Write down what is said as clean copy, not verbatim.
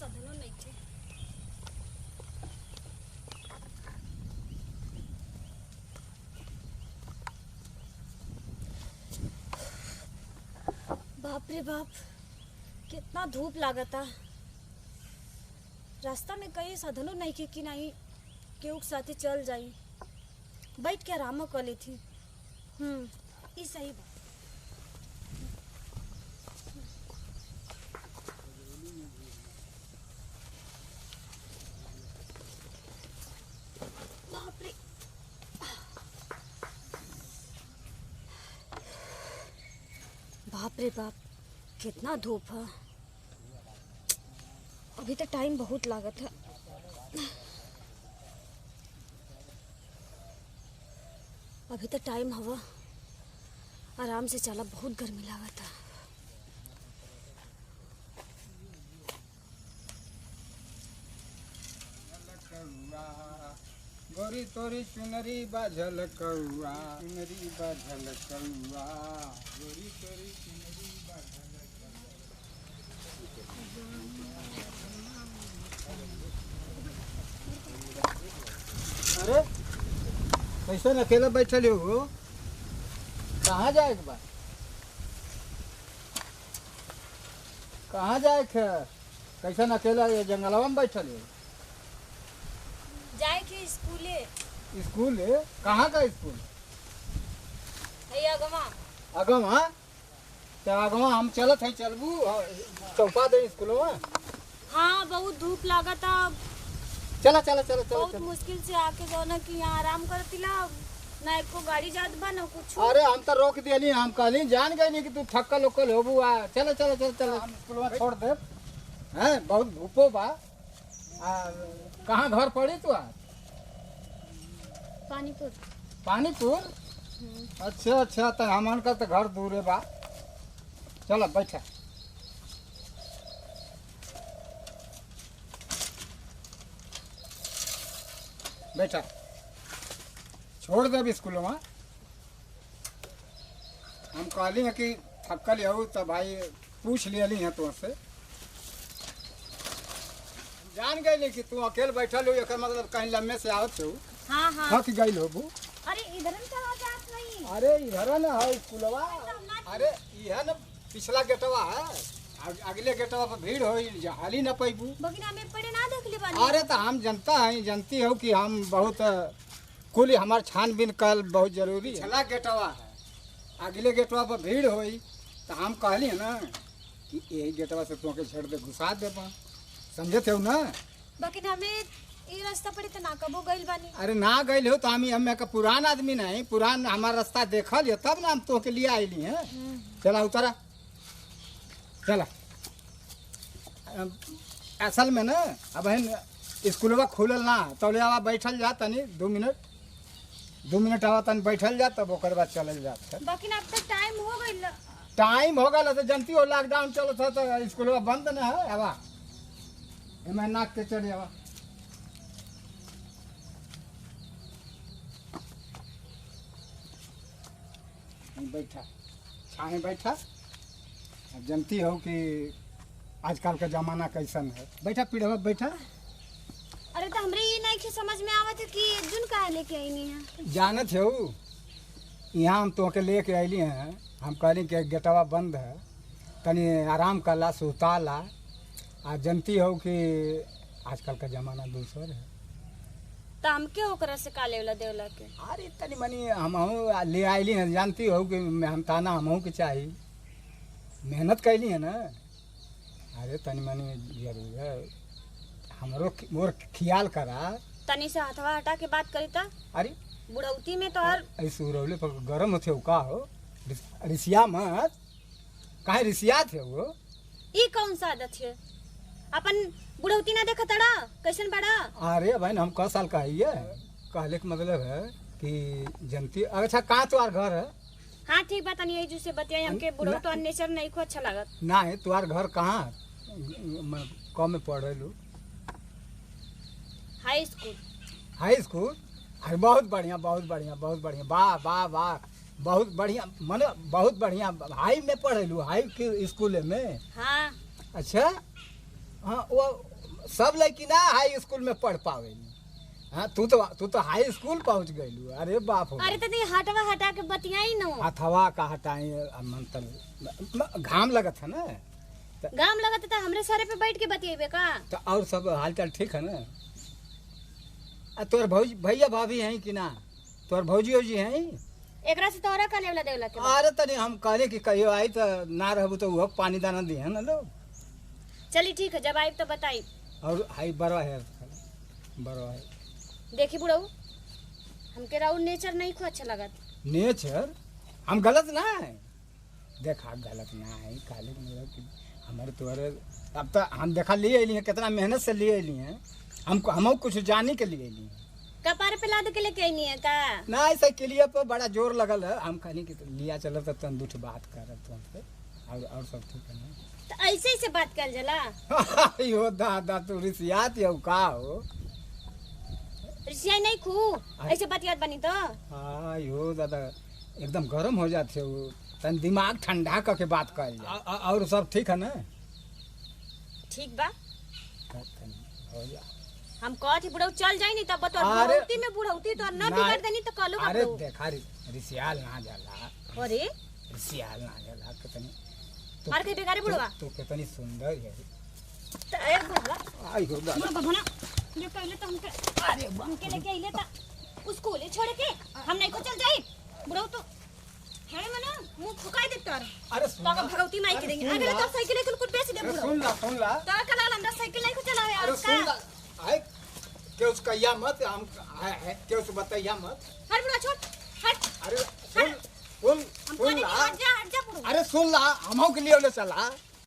साधनो नइखे। बाप रे बाप, कितना धूप लागता। रास्ता में कहीं साधनो नइखे कि नाही केहू के साथे चल जाई, बैठ के आराम कर लेथी। ई सही बा। बाप रे बाप रे बाप, कितना धूप है। अभी तो टाइम बहुत लागत है। अभी तो टाइम हवा, आराम से चला, बहुत गर्मी लागत है। गोरी तोरी चुनरी बाझल कौआ, चुनरी बाझल कौआ, गोरी तोरी चुनरी बाझल कौआ। अरे कैसे अकेला बैठल हो, कहाँ जाए के बा? कहाँ जाए के? कैसे अकेला ये जंगलवा में बैठल हो? जाए के स्कूले। स्कूल है? कहाँ का स्कूल? है अगवा। अगवा? तो अगवा हम चलत है, चलबू चौपा दे स्कूलवा। हाँ, बहुत धूप लागता। चला चला चला चला, बहुत मुश्किल से आके जाओ ना कि यहाँ आराम करतिला, ना एको गाड़ी जात बा ना कुछ। अरे हम तो रोक दियली, हम कहली जान गइली कि तू थकल उकल होबू। आ चला चला चला चला, हम स्कूलवा छोड़ दे हैं, बहुत धूपो बा। कहाँ घर पड़ी तू? पानीपुर। पानीपुर? अच्छा अच्छा, तो हमन का तो घर दूरे बा। चलो बैठा। बैठा, छोड़ दे स्कूल में। हम कहली हैं कि थकल हो तो भाई पूछ लियली हैं तुमसे, जान गई कि तू अकेले बैठल हो, एकर मतलब कहीं लम्बे से आवत हो। हाँ हाँ, थक गई होबू। अरे इधर चला जात नहीं। अरे इधर न है स्कूलवा। अरे इह न पिछला गेटवा है, अगले गेटवा पर भीड़ होई, हाली न पैबू। बगिना में पड़े ना देखले बानी। अरे तो हम जनता हैं, जानती हो कि हम बहुत कुल हमार छानबीन कल बहुत जरूरी है। पिछला गेटवा है, अगले गेटवा पर भीड़ होई, तो हम कहली है ना कि यही गेटवा से तोके छेड़ दे, घुसा दे बा, समझे थे ना? बाकी हमें ये रास्ता पड़े तो ना कबो गइल बानी। अरे ना गइल हो तो हम का पुरान आदमी नहीं, पुरान हमारा रास्ता देखल है तब ना हम तोके लिए आइली हैं। चला उतरा, चला। असल में ना अब हन स्कूलवा खुलल ना, तौले आवा बैठल जा तनी 2 मिनट, 2 मिनट आवा तनी बैठल जा, तब ओकर बाद चलल जात। बाकी ना अब तक टाइम हो गइल। टाइम हो गइल तो जानती हो लॉकडाउन चलत है तो स्कूलवा बंद ना है। आवा एमे नाक के चले आवा। बैठा छाहे बैठा। अब जानती हो कि आजकल का जमाना कैसन है। बैठा पीढ़वा बैठा। अरे तो हमरे ये नहीं समझ में आवत है कि जुन काहे लेके आईनी है। जानत हो यहाँ हम तोहके लेके आइली हैं, हम कहली कि गेटवा बंद है, तनी आराम करला सुताला। आ जानती हो कि आजकल का जमाना दूसर है। तो हमके ओकरा से का लेवला देवला के? अरे तनी मनी हम ले आइली हैं, जानती हो कि हम ताना हमहू के चाही, मेहनत कैली है ना। अरे तनी मनी जरूर है, हमरो मोर ख्याल करा। तनी से हथवा हटा के बात करी ता। अरे बुढ़ौती में तो हर ऐसे उरौले पर गरम होते का हो, रिसिया मत। काहे रिसिया थे वो? ई कौन सा आदत है? अपन बुढ़ौती ना देखा तड़ा कैसन बड़ा। अरे भाई हम क साल का है, कहले के मतलब है कि जनती। अच्छा कहाँ तुम्हार घर है? हाँ ठीक बा, तनी यही से बतियाई हमके बुढ़ौती नेचर नहीं को अच्छा लागत ना है। तुम्हार घर कहाँ कम में पढ़े लू? High school. High school? अरे बहुत बढ़िया, बहुत बढ़िया, बहुत बढ़िया, वाह वाह वाह, बहुत बढ़िया, मने बहुत बढ़िया। हाई में पढ़े लू? हाई के स्कूल में? हाँ। अच्छा हाँ, वो सब लड़की ना हाई स्कूल में पढ़ पावे। हाँ तू तो हाई स्कूल पहुंच गइलू। अरे बाप हो। अरे तनी हटवा हटा के बतियाई न। हथवा का हटाई मंतल घाम लगत है ना। घाम लगत त हमरे सरे पे बैठ के बतियाबे का। तो और सब हालचाल ठीक है ना? आ तोर भौजी भैया भाभी हैं कि ना? तोर भौजी औजी हैं? एकरा से तोरा का लेवला देवला के। अरे तनी हम कहले कि कहियो आई त ना रहबू तो उहो पानी दाना दिहे ना लोग। चली ठीक है, जब आई तो बताई। और हाई बड़ा है, बड़ा है। देखी बुढ़ऊ, हमके राउर नेचर नहीं को अच्छा लगत। नेचर हम गलत ना है, देखा गलत ना है। काले मेरा कि हमारे तोरे अब तो हम देखा लिए अली हैं, कितना मेहनत से लिए अली हैं। हमको हम कुछ जाने के लिए अली हैं। कपार पे लाद के लेके आई है का? ना ऐसा के लिए पर बड़ा जोर लगल है। हम कहनी कि लिया चल तो तुम दूठ बात कर तुमसे और सब ठीक है ना? तो ऐसे ऐसे बात कर जला। यो दादा तू रिसियात यो का हो? रिसियाई नहीं खू, ऐसे बात याद बनी तो। हाँ यो दादा एकदम गर्म हो जाते हो, तन दिमाग ठंडा करके बात कर। और सब ठीक है ना? ठीक बा। हो जा। हम कहत ही बुढ़ऊ चल जाई नहीं तब तो बुढ़ौती में बुढ़ौती तो ना बिगड़ देनी तो कहलू का। अरे देखा रिसियाल ना जाला। अरे रिसियाल ना जाला कितनी मार के बेगारे बुढ़वा। तू कितनी सुंदर है। तो ए बुढ़वा आई हो दादा। बुढ़वा ना जो पहले तो हमके अरे हमके लेके आइले ता उसको ले छोड़ के हम नहीं को चल जाई बुढ़ऊ तो है मना मुंह फुकाई दे तोर। अरे सुन तो भगवती माई के देंगे। अरे तो साइकिल एक कुछ बेच दे बुढ़ऊ। सुन ला सुन ला तोरा कल हमरा साइकिल नहीं को चलावे। अरे सुन ला आए के उसका या मत हम के उस बताइया मत। हट बुढ़ा छोड़ हट। अरे सुन सुन सुन ला। हट जा बुढ़ऊ। अरे सुन ला हमहू के लिए ले चला।